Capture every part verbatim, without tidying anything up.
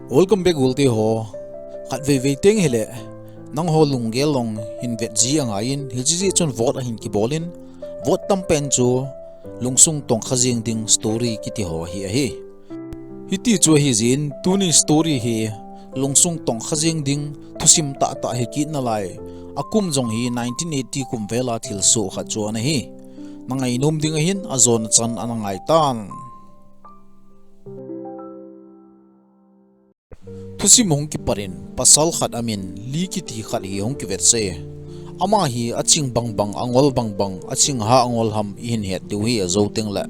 Welcome back, Gulte ho. Khat vei vei teng hile, nangho lunggel long hin vet ji angaiyin, hiche jeh chun vote ahin kibolin, vote tampen chu lungsung tongkha jeng ding story kiti ho hi ahi. Hiti chu ahi jeh in, tuni story hi lungsung tongkha jeng ding thusim tahtah hi kit nalai. Akum jong hi nineteen eighty kum vela thilsoh khat chu ana hi. Nangainom ding ahin, ajona chan ana ngai tan. Thusim hung kipat in, pasal khat amin Lee kiti khat hi hung kivetsah e. Ama hi aching bangbang, angol bangbang, aching ha angol ham ihin het diu hi ajou tengle.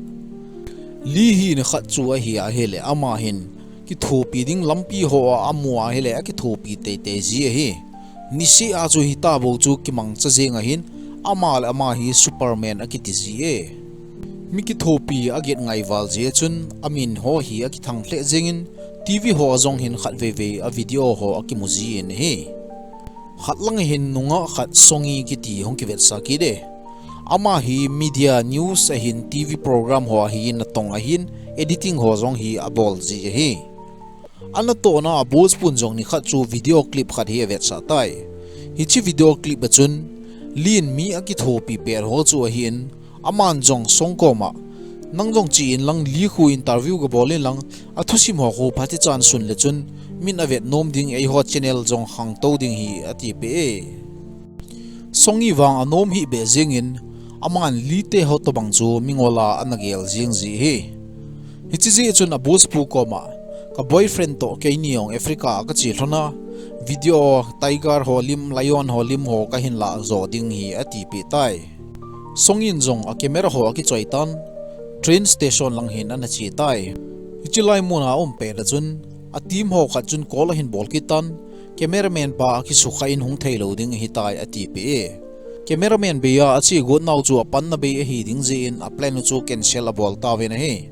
Lee hi nikhat chu ahi ahile, ama hin kithopi ding lampi hoa amu ahile, akithopi teitei ji ahi. Niseh a chu hita bou chu kimangcha jeng ahin, ama le ama hi Superman akiti ji e. Mi kithopi aget ngai val jeh chun, amin ho hi akithang lheh jengin, TV hoa jong hin khat vei vei a video ho akimu jin ahi. Khat langa hin nungah khat Songi kiti hung kivetsah kit e. Ama hi media news ahin TV program hoa hi natong ahin editing ho jong hi abol ji ahi. Anatohna a boss pun jong nikhat chu video clip khat hi avetsah tai. Hiche video clip a chun, Lee in mi akithopi pet ho chu ahin, aman jong Song koma, nang jong che in lang Lee khu interview gabol in lang, athusim ho khu phatecha sun le chun, min avet nom ding eiho channel jong khangtou ding hi atipeh e. Songi vang anom hih beh jengin, aman Lee te ho tobang chu mingola ana gel jeng ji ahi. Hiche jeh chun a boss pu koma, ka boyfriend toh keini jong Africa a kache lhona, video, tiger ho lim, lion ho lim ho kahin lah jo ding hi atipeh tai. Songi in jong a camera ho akichoi tan, train station lang hin ana che tai. Hiche lai muna aum pet a chun, a team ho khat chun call ahin bol kit tan, cameraman pa akisukha in hung theilou ding ahitai atipeh e. Cameraman bei a ache got nau chu apanna bei ahi ding jeh in a plan u chu cancel abol tauvin ahi.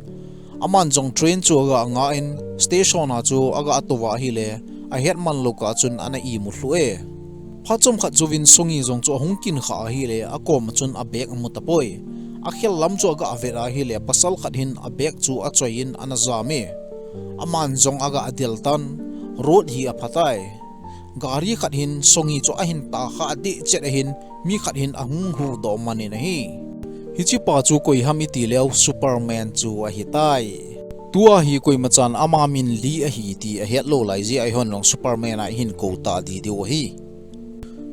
Aman jong train chu aga ngah in station a chu aga touva ahile, ahet manlou kah chun ana imu lhuh e. Phat chomkhat jouvin Songi jong chu ahung kin kha ahile, akoma chun a bag amu tapoi. Akhel lam chu aga vet ahile, pasal khat hin a bag chu achoi in ana jam e. Aman jong aga del tan, road hi apha tai. Gari khat hin Songi chu ahin takha adeh chet ahin, mi khat hin ahung huhdoh man in ahi. Hichepa chu koi ham iti leu Superman chu ahitai. Tua hi koimachan ama min Lee ahi ti ahet lou lai jeh a eihon jong Superman a ihin kou tadi diu ahi.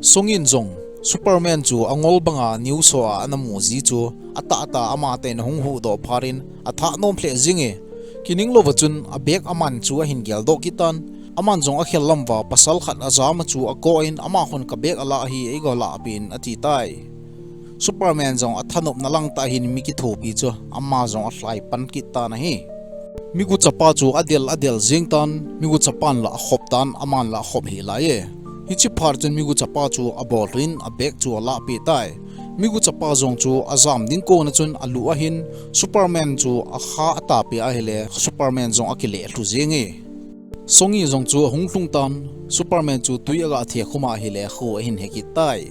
Songi in jong Superman chu angol banga news hoa ana mu ji chu atahtah a ama ten ahung huhdoh phat in athanom lheh jeng e. Kining louva chun a bag aman chu ahin geldoh kit tan, aman jong akhel lam uva pasal khat ajam a chu akou in, ama khun ka bag alah ahi, eiga lahpeh in ati tai. Superman jong athanopna lang tah hin mi kithopi chu ama jong alhai pan kit tan ahi. Miguchapa chu adel adel jeng tan, miguchapan la akhop tan, aman la akhop hih lai e. Hiche phat chun miguchapa chu abol lhun in a bag chu alahpeh tai. Miguchapa jong chu ajam ding kona chun aluh ahin, Superman chu akha atapeh ahile, Superman jong akile lhu jeng e. Songi jong chu ahung lhung tan, Superman chu tui aga the khum ahile, kho ahin he kit tai.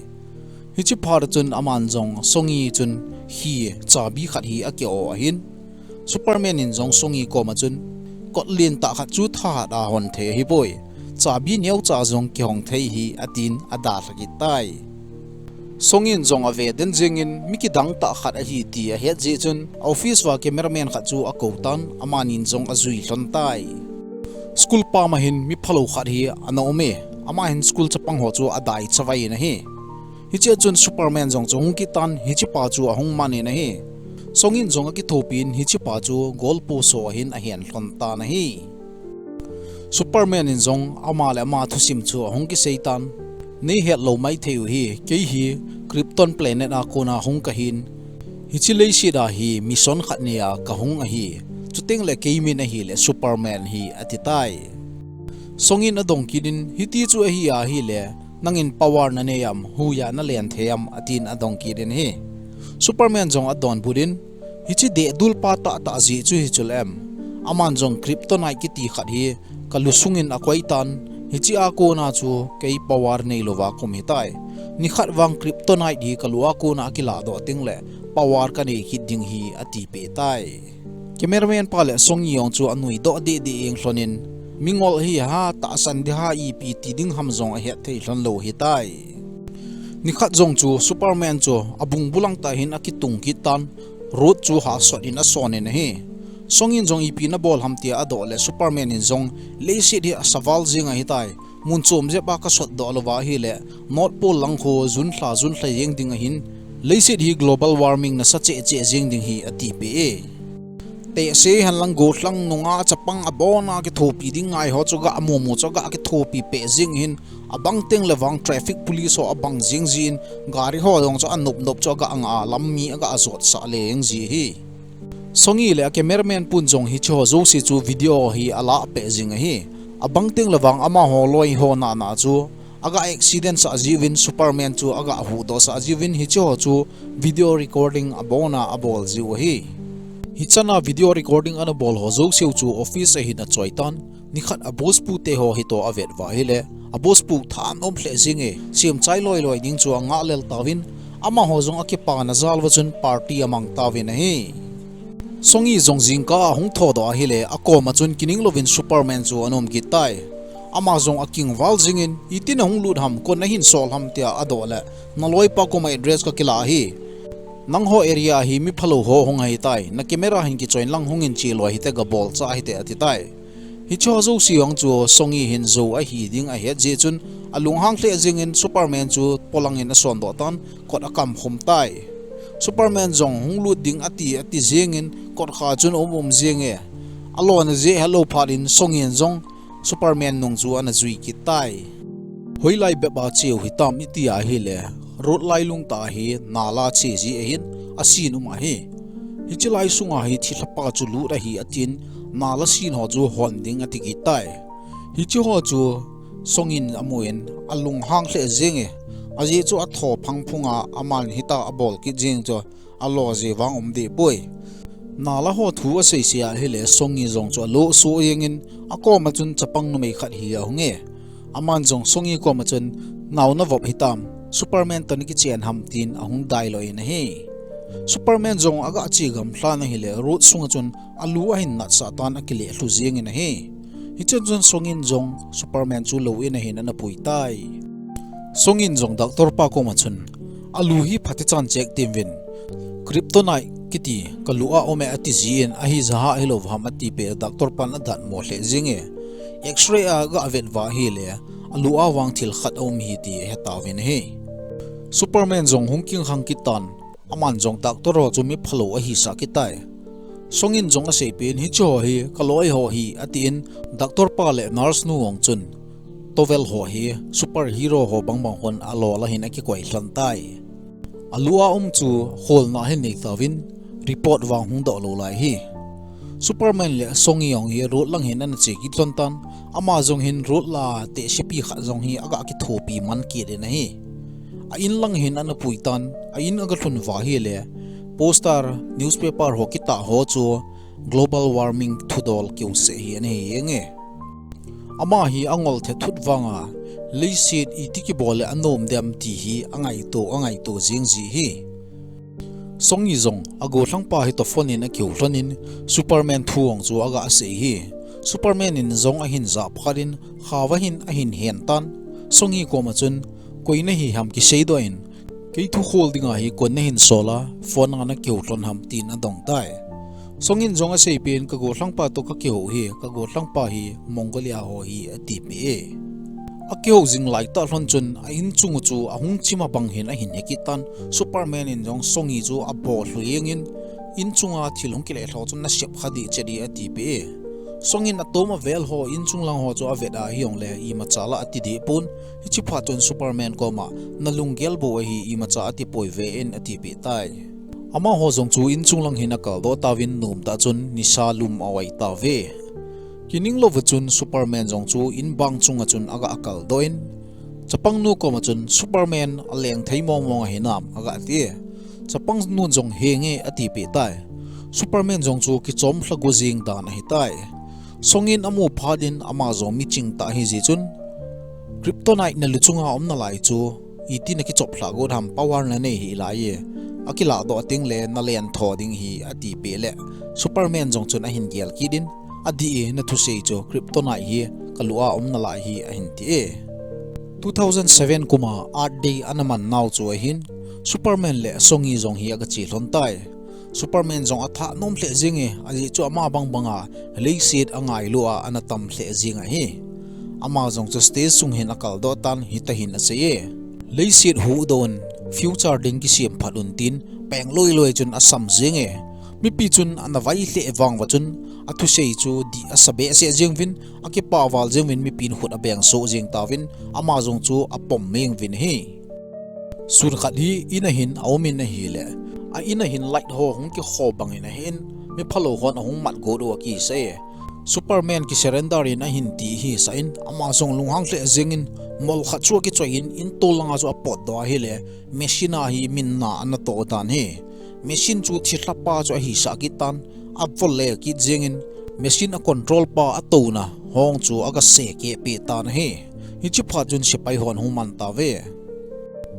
Hiche phat chun aman jong Songi chun hi chabi khat hi akioh ahin, Superman in jong Songi koma chun, kot lentah khat chu thahat a hon thei ahipoi, chabi neocha jong kihong thei ahi, atin adalha kit tai. Songi in jong ave den jengin mi kidang tah khat ahi ti ahet jeh chun office uva cameraman khat chu akou tan, amanin jong ajui lhon tai. School pam a hin mi phalou khat hi ana um e, ama hin school chapang ho chu adai chavai in ahi. Hichea chun Superman jong chu ahung kit tan, hichepa chu ahung man in ahi. Songi in jong akithopi in hichepa chu goal post ho a hin ahen lhon tan ahi. Superman in jong ama le ama thusim chu ahung kisei tan, nei hetlou maithei u hi, kei hi Krypton planet a kona hung kahin, hiche leiset a hi mission khat neiya kahung ahi, chuteng le kei min ahile Superman ahi, ati tai. Songi in adong kit in, hiti chu ahi ahile, nangin power nanei am, hoiya nalen thei am, atin adong kit in ahi. Superman jong adonbut in, hiche dehdul pa tahtah jeh chu hichu le em? Aman jong Kryptonite kiti khat hi kalu sungin akoi tan, hichea kona chu kei power neilouva kaum hitai. Nikhat vang Kryptonite hi kalu a kona akilahdoh tengle power kanei kit ding ahi, atipeh tai. Cameraman pa le Songi jong chu anuidoh dehdeh jeng lhon in, Mingol hi ha tahsan ding ham ipi ti ding ham jong ahet thei lhon lou ahitai. Nikhat jong chu Superman chu abung bulang tah hin akitung kit tan, Ruth chu hahsat in ason in ahi. Song in jong ipi nabol ham tia adoh le Superman in jong leiset hi asa val jing ahitai. Mun chom jep a kasot doh lou va ahile, North Pole lang khu jun lha jun lha jeng ding ahin, leiset hi global warming nasa cheh cheh jeng ding ahi atipeh e. Tehse hen lang gollhang nunga chapang abon a kithopi ding ngai ho chu aga mu mu chu aga kithopi peh jing ahin, abang teng le vang traffic police ho abang jing jin, gari ho jong chu anop nop chu aga nga a lam mi aga jot sah le jeng ji ahi. Song in le a cameraman pun jong hiche ho jouse chu video hi ala peh jing ahi. Abang teng le vang amaho loi ho nana chu aga accident sah jiuvin Superman chu aga huhdoh sah jiuvin hiche ho chu video recording abon a abol jiu ahi. Hichan a video recording ana bol ho jouse u chu office a hin achoi tan. Nikhat a boss pu te ho hitoh avet va ahile, a boss pu tha anom lheh jing e, semchai loi loi ding chu anga lel tauvin, amaho jong akipana jal uva chun party amang tauvin ahi. Song in jong jingkah a hung thoudoh ahile, akoma chun kining louvin Superman chu ana um kit tai. Ama jong akingval jingin, itin ahung lut ham, koin ahin sol ham tia adoh le, naloipa koma address kakila ahi. Nangho area hi mi phalou ho hung ahitai, na camera hin kichoiyin lang hungin che loi hite gabol cha hite ati tai. Hiche ho jouse jong chu Song in hin jou ahi ding ahet jeh chun, alunghang lheh jingin Superman chu polangin asondoh tan, kot akam khum tai. Superman jong hung lut ding ati, ati jingin kot kha chun um um jing e. Alona jeh helou phat in Song in jong Superman nung chu ana jui kit tai. Hoilai bep a cheu hitam iti ahile, Ruth lailung tah hi nal a che ji ahin, asin um ahi. Hiche lai sunga hi thilha pa chu lut ahi atin, nal a sin ho chu hon ding ati kit tai. Hiche ho chu Song in amun alunghang lheh jing e, ajeh chu atho phang phung a aman hitia abol kit jing chu alo jeh vang um deh poi. Nal a ho thu asei sei ahile Song in jong chu alo suh jingin akoma chun chapang numei khat hi ahung e. Aman jong Song in koma chun, nao navop hitam, Superman toh nakichen ham tin ahung dai loi in ahi. Superman jong aga che gamlhan ahile Ruth sunga chun alu ahin natsah tan akile lhu jingin ahi. Hichun chun Song in jong Superman chu lou in ahin ana pui tai. Song in jong doctor pa koma chun, alu hi phatechan check temin, Kryptonite kiti kalu a um e ati jin, ahijeh a hilou ham atipeh doctor pan adatmo lheh jing e. X-ray a aga vet va ahile, alu a vang thil khat aum ahi ti ahe tauvin ahi. Superman jong hung kingkhang kit tan, aman jong doctor ho chu mi phalou ahisah kit tai. Song in jong aseipeh in, hiche ho hi kaloi ho ahi atin, doctor pa le nurse nu jong chun towel ho hi superhero ho bangbang hon alol a hin akikoi lhon tai. Alu a um chu kholna ahin nei tauvin, report vang hung doh lou lai ahi. Superman le Song in jong hi Ruth lang hin ana che kit lhon tan, ama jong hin Ruth lah a tehsepi khat jong hi aga kithopi man kit in ahi. A in lang hin ana pui tan, a in aga lhun va ahile, poster, newspaper ho kitah ho chu global warming thudol keuseh hi ana hi jeng e. Ama hi angol thethut vang a, leiset iti kibol le anom dem ti hi angaito, angaito jing ji ahi. Song in jong agollhang pa hitoh phone in akihou lhon in Superman thu jong chu aga sei ahi. Superman in jong ahin jah phat in kha va hin ahin hen tan. Song in koma chun, koi nahi ham kiseidoh in, kei thu khol dinga hi koin nahin sol a, phone a nakihou lhon ham tin adong tai. Song in jong aseipeh in, kagollhang pa toh kakihou ahi, kagollhang pa hi Mongolia ho ahi atipeh e. Akihou jing laitah lhon chun a inchung u chu ahung chim a bang hin ahin he kit tan, Superman in jong Song in chu abol lhu jengin, inchunga thil hung kile lhon chu nasep kha ding che ding atipeh e. Song in atom avel ho inchung lang ho chu avet a hijongle imacha la ati deh pon, hiche phat chun Superman koma, nalunggel bou ahi, imacha ati poi ve in atipeh tai. Amaho jong chu inchung lang hin akaldoh tauvin nomtah chun nisa lum a-oi tauve. Kining louva chun Superman jong chu inbang chunga chun aga kaldoh in, chapang nu koma chun Superman aleng thei mong mong ahinam aga ti. Chapang nun jong henge atipeh tai. Superman jong chu kichom lha go jing dan ahitai. Song in amu phat in ama jong miching tah ahi jeh chun, Kryptonite nalu chunga um nalai chu, iti nakichop lha got ham, power nanei hih lai e. Akilah doh teng le nalen tho ding ahi atipeh le, Superman jong chun ahin gel kit in, Adih e, nathusei chu Kryptonite hi kalua um nalai hi ahin ti e. Two thousand seven kuma Earth Day ana man nau chu ahin, Superman le Songi jong hi aga che lhon tai. Superman jong athah nom lheh jing e, ajeh chu ama bang banga leiset angailua ana tam lheh jing ahi. Ama jong chu stage sung hin akaldoh tan hitahin asei e. Leiset huhdoh un, future ding kisem phat un tin, peng loiloi chun asam jing e. Mipi chun ana vai lheh vang uva chun, athusei chu dih asa behseh jing uvin, akipah val jing uvin, mipin khut abeng soh jing tauvin, ama jong chu apom meng uvin ahi. Sun khat hi in ahin aumin ahile, a in ahin light ho hung kikho bangin ahin, miphalou hon ahung mat got u akisei e. Superman kisurrender in ahin ti hisah in, ama jong lunghang lheh jingin, mol khat chu akichoi in, in tol langa chu apotdoh ahile, machine a hi min na ana toh tan ahi. Machine chu thilha pa chu ahisah kit tan, avol le kit jingin, machine a control pa atouna hong chu aga sekeh peh tan ahi. Hiche phat chun sepai hon hung man tauve.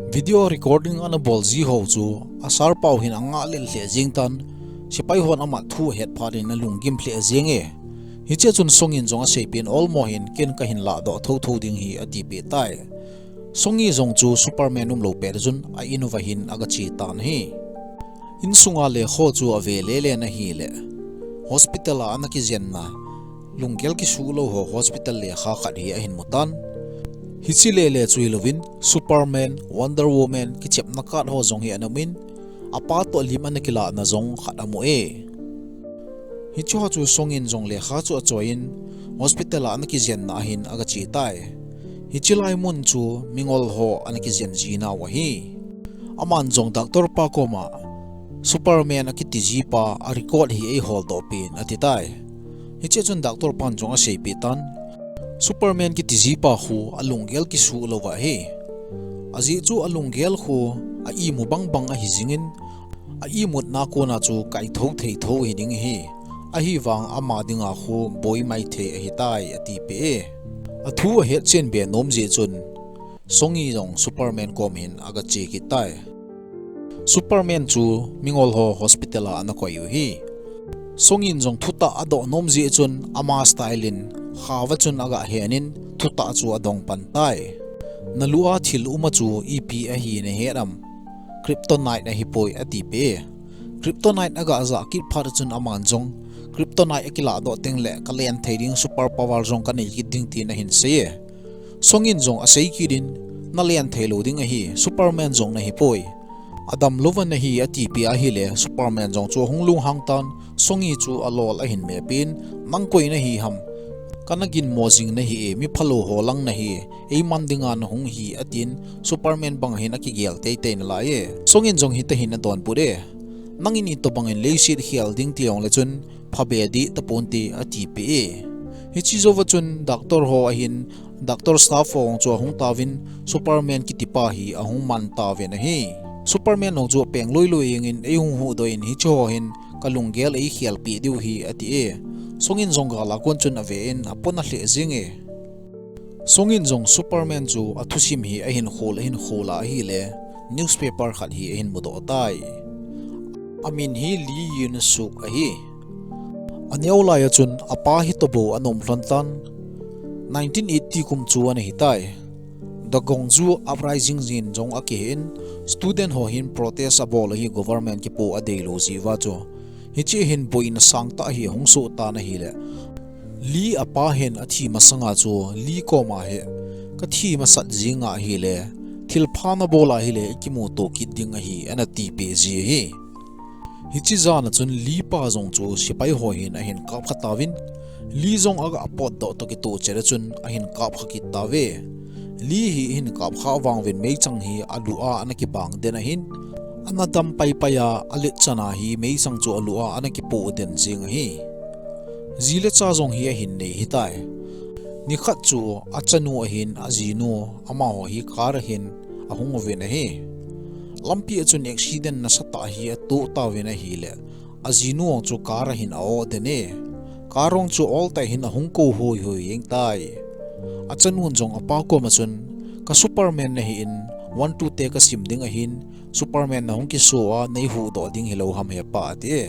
Video recording ana bol ji ho chu a sir pau hin angah lel lheh jing tan, sepai hon amat thu ahet phat in alunggim lheh jing e. Hichea chun Songin jong aseipeh in, olmo hin ken kahin lahdoh thotho ding hi atipeh tai. Songi jong chu Superman umlou pet chun a in uva hin aga che tan ahi. Insunga lekha chu ave lele in ahile, hospital a ana kijenna, lunggel kisuh lou ho hospital lekha khat hi ahin mu tan. Hiche lele chu hilouvin, Superman, Wonder Woman, kichepna card ho jong hi ana umin, apa toh lim ana kilahna jong khat amu e. Hicheho chu Songin jong lekha chu achoiyin, hospital a ana kijenna ahin aga che tai. Hiche lai mun chu mingol ho ana kijen jinau ahi. Aman jong doctor pa koma, Superman akiti jipa a record hi eiholdoh peh in ati tai. Hichea chun doctor pan jong aseipeh tan, Superman kiti jipa khu alunggel kisuh louva ahi. Ajeh chu alunggel khu a imu bang bang ahi jingin, a imutna kona chu kaitho thei tho hiding ahi. Ahivang ama dinga khu boi maithei ahitai atipeh e. Athu ahetchen be nom jeh chun, Songi jong Superman kom hin aga che kit tai. Superman chu mingol ho hospital a ana koi u ahi. Songin jong thutah adoh nom jeh chun ama style in khava chun aga henin thutah chu adong pan tai. Nalua thil uma chu ipi ahi nahet am? Kryptonite ahipoi atipeh e. Kryptonite aga jah kit phat chun aman jong, Kryptonite akilahdoh tengle kalen thei ding super power jong kanei kit ding tin ahin sei e. Songin jong asei kit in, nalen theilou ding ahi, Superman jong nahipoi. Adamlouva nahi atipeh ahile, Superman jong chu ahung lunghang tan, Songi chu alol ahin mehpeh in, nang koi nahi ham? Kana ginmo jing nahi e, miphalou ho lang nahi, eiman dinga nahung hi atin, Superman bang hin akigel teitei nalai e. Songin jong hitahin adonbut e, nangin itobangin leiset khel ding tijongle chun, phabe deh taponte atipeh e. Hiche jouva chun doctor ho ahin, doctor staff ho chu ahung tauvin, Superman kitipa hi ahung man tauvin ahi. Superman jong chu apeng loiloi jengin, eihung huhdoh in, hicheho hin kalunggel eikhelpeh diu ahi ati e. Songin jong gal a kon chun ave in apona lheh jeng e. Songin jong Superman chu athusim hi ahin khol, ahin khol a ahile, newspaper khat hi ahin mudoh tai. Amin hi Lee Yun Suk ahi. Aneo laiya chun apa hi tobou ana um lhon tan. Nineteen eighty kum chu ana hitai. The Gwangju Uprising jin jong akihen, student ho hin protest abol ahi, government kipoh adeilou jeh uva chu. Hiche hin boina sangtah hi ahung soh tan ahile, Lee apa hin athi masanga chu Lee koma hi, kathi masat jeng ahile, thilpha nabol ahile ikimuto kit ding ahi, ana tipeh ji ahi. Hiche jana chun Lee pa jong chu sepai ho hin ahin kapkha tauvin, Lee jong aga potdoh toh kitoh chet a chun ahin kapkha kit tauve. Lee hi ahin kapkha vang uvin meichang hi alu a ana kibang den ahin, ana dam paipai a, alet chan a hi meichang chu alu a ana kipoh den jeng ahi. Ji le cha jong hi ahin nei hitai. Nikhat chu achanu ahin, ajinu, amaho hi car a hin ahung uvin ahi. Lampi a chun accident nasatah hi atoh tauvin ahile, ajinu jong chu car a hin a-oh den e. Car jong chu oltah hin ahung kou hoi hoi jeng tai. Achanun jong apa koma chun, ka Superman nahin, one two te kasim ding ahin, Superman nahung kiso a, neihuhdoh ding hilou ham hepa ati e.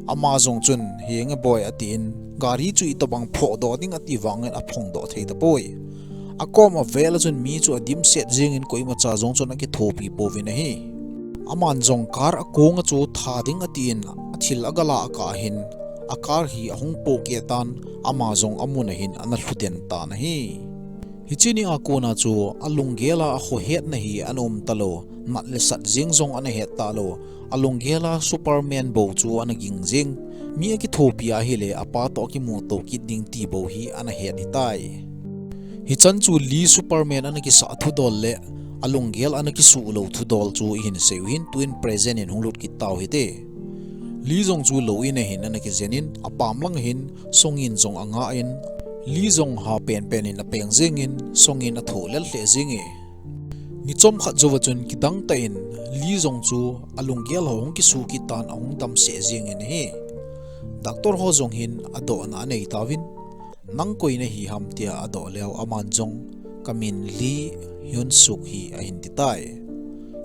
Ama jong chun, "Henge boi," atin, gari chu itobang phodoh ding ati vangin aphongdoh thei tapoi. Akom avel a chun mi chu adimset jengin koimacha jong chun akithopi pouvin ahi. Aman jong car akong a chu tha ding atin, athil agalah kah hin, a car hi ahung pohkeh tan, ama jong amun ahin ana lhuden tan ahi. Hiche nia kona chu alunggel a akhohetna hi ana um talou, nat le sat jeng jong ana het talou, alunggel a Superman bou chu ana ging jeng, mi akithopi ahile apa toh akimuto kit ding ti bou hi ana het hitai. Hichan chu Lee Superman ana kisah thudol le alunggel ana kisuh lou thudol chu ihin seiu hin, tun present in hung lut kit tau hite. Lee jong chu lou in ahin ana kijen in, apam lang ahin Song In jong anga in, Lee jong ha penpen in apeng jengin, Song In athoh lel lheh jenge. Ni chomkhat jouva chun kidang tah in Lee jong chu alunggel ho hung kisuh kit tan ahung damseh jengin ahi. Doctor ho jong hin adohna anei tauvin, "Nang koi nahi ham?" tia adoh leu aman jong, "Kamin Lee Hyun Suk hi," ahin titai.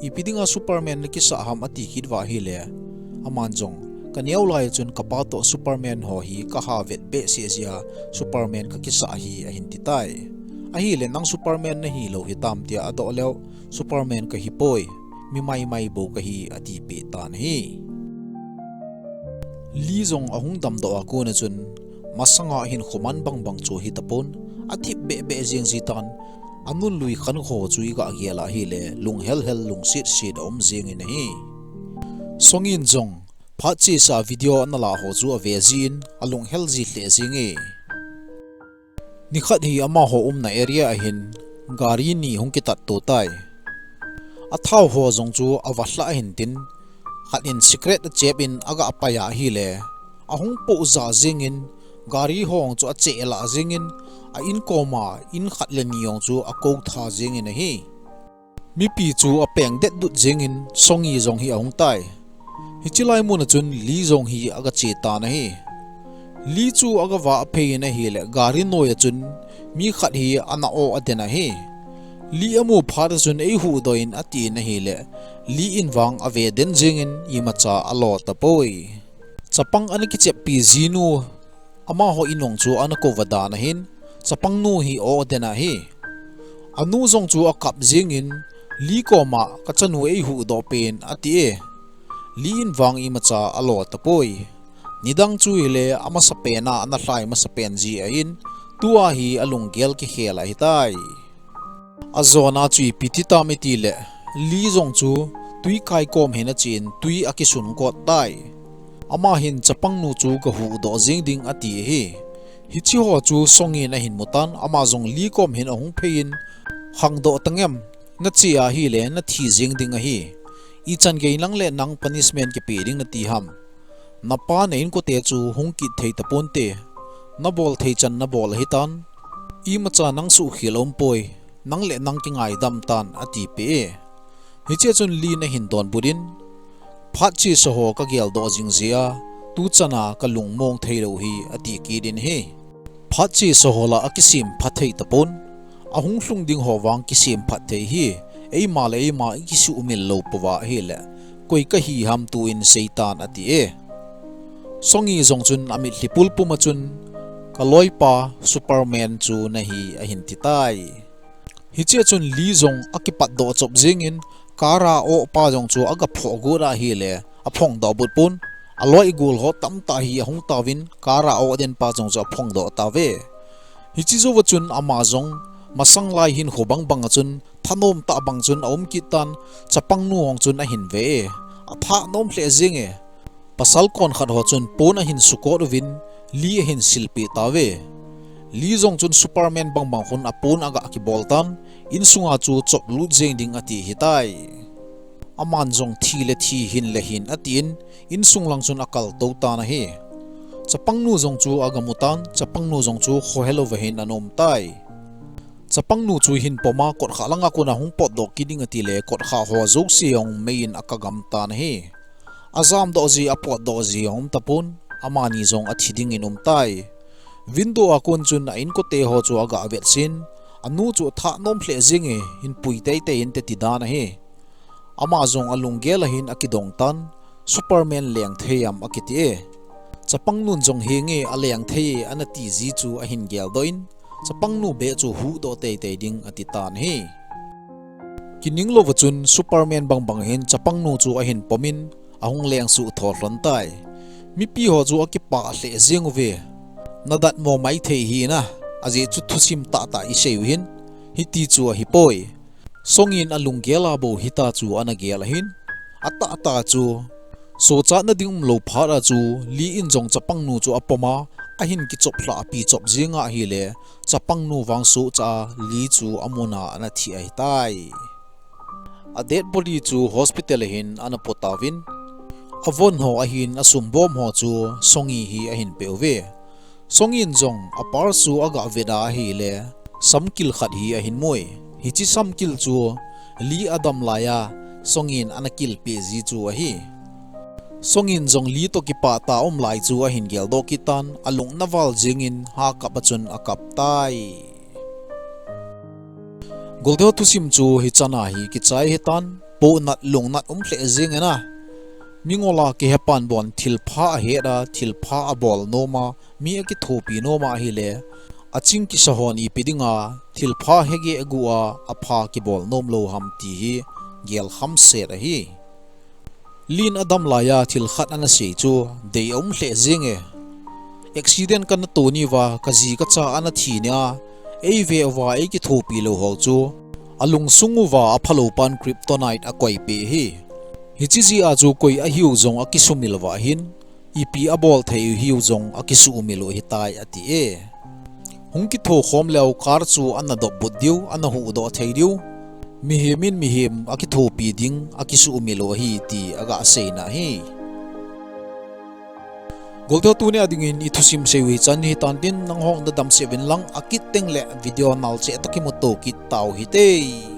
"Ipi dinga Superman nakisah ham?" ati kit uva ahile, aman jong, "Kaneo lai chun kapa toh Superman ho hi kaha vet behseh jeh a Superman kakisah ahi," ahin titai. Ahile, "Nang Superman nahilou hitam?" tia adoh leu, "Superman kahipoi, mi maimai bou kahi," atipeh tan ahi. Lee jong ahung damdoh a kona chun, masanga hinkho man bangbang chu hitapon, athip behbeh jeng jitan, anunlui khankho chu igah gel ahile, lunghel hel lungset set aum jengin ahi. Song In jong, phat chesa video analah ho chu ave jin, alunghel ji lheh jenge. Nikhat hi amaho umna area ahin gari ni hung kitatto tai. Athao ho jong chu avahlah ahin tin, khat in cigarette achep in agah pai ahile, ahung poh ja jengin, gari ho jong chu acheh lah jengin, a in koma in khat le ni jong chu akou tha jengin ahi. Mipi chu apeng detdut jengin Song In jong hi ahung tai. Hiche lai muna chun Lee jong hi agache tan ahi. Lee chu agavah aphei in ahile gari noiya chun mi khat hi ana o aden ahi. Lee amu phat a chun eihuhdoh in atin ahile Lee in vang ave den jengin imacha alo tapoi. Chapang ana kicheppi jinu amaho in jong chu ana kouva dan ahin, chapangnu hi o aden ahi. Anu jong chu akap jengin, Lee koma kachanu eihuhdoh pen ati e. Lee in vang imacha alo tapoi. Nidang chu hile amasapen a ana lhai masapen ji ahin, tua hi alunggel kikhel ahitai. Ajona chu ipi ti tam itile, Lee jong chu twi kai kom hin achen twi akisun kot tai. Ama hin chapangnu chu gahuhdoh jeng ding ati ahi. Hiche ho chu Song In ahin mutan, ama jong Lee kom hin ahung phei in, khangdoh tangem, nache ahile nathi jeng ding ahi. Ichan gei nang le nang punishment kipeh ding nati ham? Napa na inkote chu hung kit thei taponte. Nabol thei chan nabol ahitan. Imacha nang suhkhel aumpoi. Nang le nang kingaidam tan atipeh e. Hichea chun Lee in ahin donbut in, phat chesa ho kageldoh jing jeh a, tuchan a kalungmong theilou hi ati kit in ahi. Phat chesa ho la akisemphat thei tapon. Ahung lhung ding ho vang kisemphat thei hi, eima le eima ikisuhmil lou pouva ahile, koi kahi ham tun seitan ati e. Song In jong chun amitlhi pulpum a chun, kaloipa Superman chu nahi ahin titai. Hichea chun Lee jong akipatdoh chop jengin, car a o pa jong chu agaphoh got ahile, aphongdoh but pon, aloi igol ho tamtah hi ahung tauvin, car a o den pa jong chu aphongdoh tauve. Hiche jouva chun ama jong, masang lai hinkho bangbang a chun, thanom tah bang chun aum kit tan, chapangnu jong chun ahin ve e. Athanom lheh jenge. Pasal konkhat ho chun pon ahin sukot uvin, Lee ahin silpeh tauve. Lee jong chun Superman bangbang khun apon agah kibol tan, insunga chu choplut jeng ding ati hitai. Aman jong thi le thi hin le hin atin, insung lang chun akaltou tan ahi. Chapangnu jong chu agamu tan, chapangnu jong chu khohelouva hin ana um tai. Chapangnu chu hinpom a kotkhah langa kona hung potdoh kit ding atile kotkhah ho jouse jong mei in akagam tan ahi. Ajamdoh ji, apotdoh ji jong um tapon, amani jong athi dingin um tai. Window a kon chun a inkote ho chu agah vetsin, anu chu athanom lheh jenge, hinpui teitei inte ti dan ahi. Ama jong alunggel a hin akidong tan, Superman leng thei am akiti e. Chapang nun jong henge aleng thei e ana ti ji chu ahin geldoh in, chapang nu beh chu huhdoh teitei ding ati tan ahi. Kining louva chun Superman bangbang hin chapang nu chu ahin pom in, ahung leng suh tho lhon tai. Mipi ho chu akipah lheh jeng uve. Na datmo maithei hi na, ajeh chu thusim tahtah isei u hin, hiti chu ahipoi. Song in alunggel a bou hita chu ana gel ahin, atahtah chu, sochatna ding umlou phat a chu, Lee in jong chapang nu chu apom a, ahin kichop lhah a pi chop jeng ahile, chapang nu vang sohcha a Lee chu amun a ana thi ahitai. A dead body chu hospital a hin ana put tauvin, avon ho ahin asumbom ho chu Song-yi hi ahin peh uve. Song-yin jong a purse chu aga vet a ahile, samkil khat hi ahin mui. Hiche samkil chu Lee adam laiya Song-yin ana kilpeh ji chu ahi. Song-yin jong Lee toh kipah tah a um lai chu ahin geldoh kit tan, alung ana val jengin ha kap a chun akap tai. Golteho thusim chu hichan a hi kichai ahitan, pohnat lungnat um lheh jeng e na. Mingol a kihepan bon thilpha ahet a, thilpha abol nom a, mi akithopi nom a ahile, aching kisa hon ipi dinga thilpha hegeh aguh a, apha kibol nom lou ham ti hi gelkham set ahi. Lee in adam laiya thil khat ana sei chu dei aum lheh jeng e. Accident kana to nauva, kaji kacha ana thi nia, eive uva eikithopi lou ho chu alungsung uva aphalou pan kryptonite akoipeh ahi. Hiche jeh a chu koi ahiu jong akisumil uva hin, ipi abol thei u hiu jong akisumil u ahitai ati e. Hung kitho khom leu car chu ana dopbut diu, ana huhdoh thei diu. Mihem in mihem akithopi ding akisumil u ahi ti aga seina ahi. Golteho tunia dingin ithusim seiu hichan hitan tin, nanghon nadamsel uvin lang, akit tengle video nalcheh tah a kimuto kit tau hite.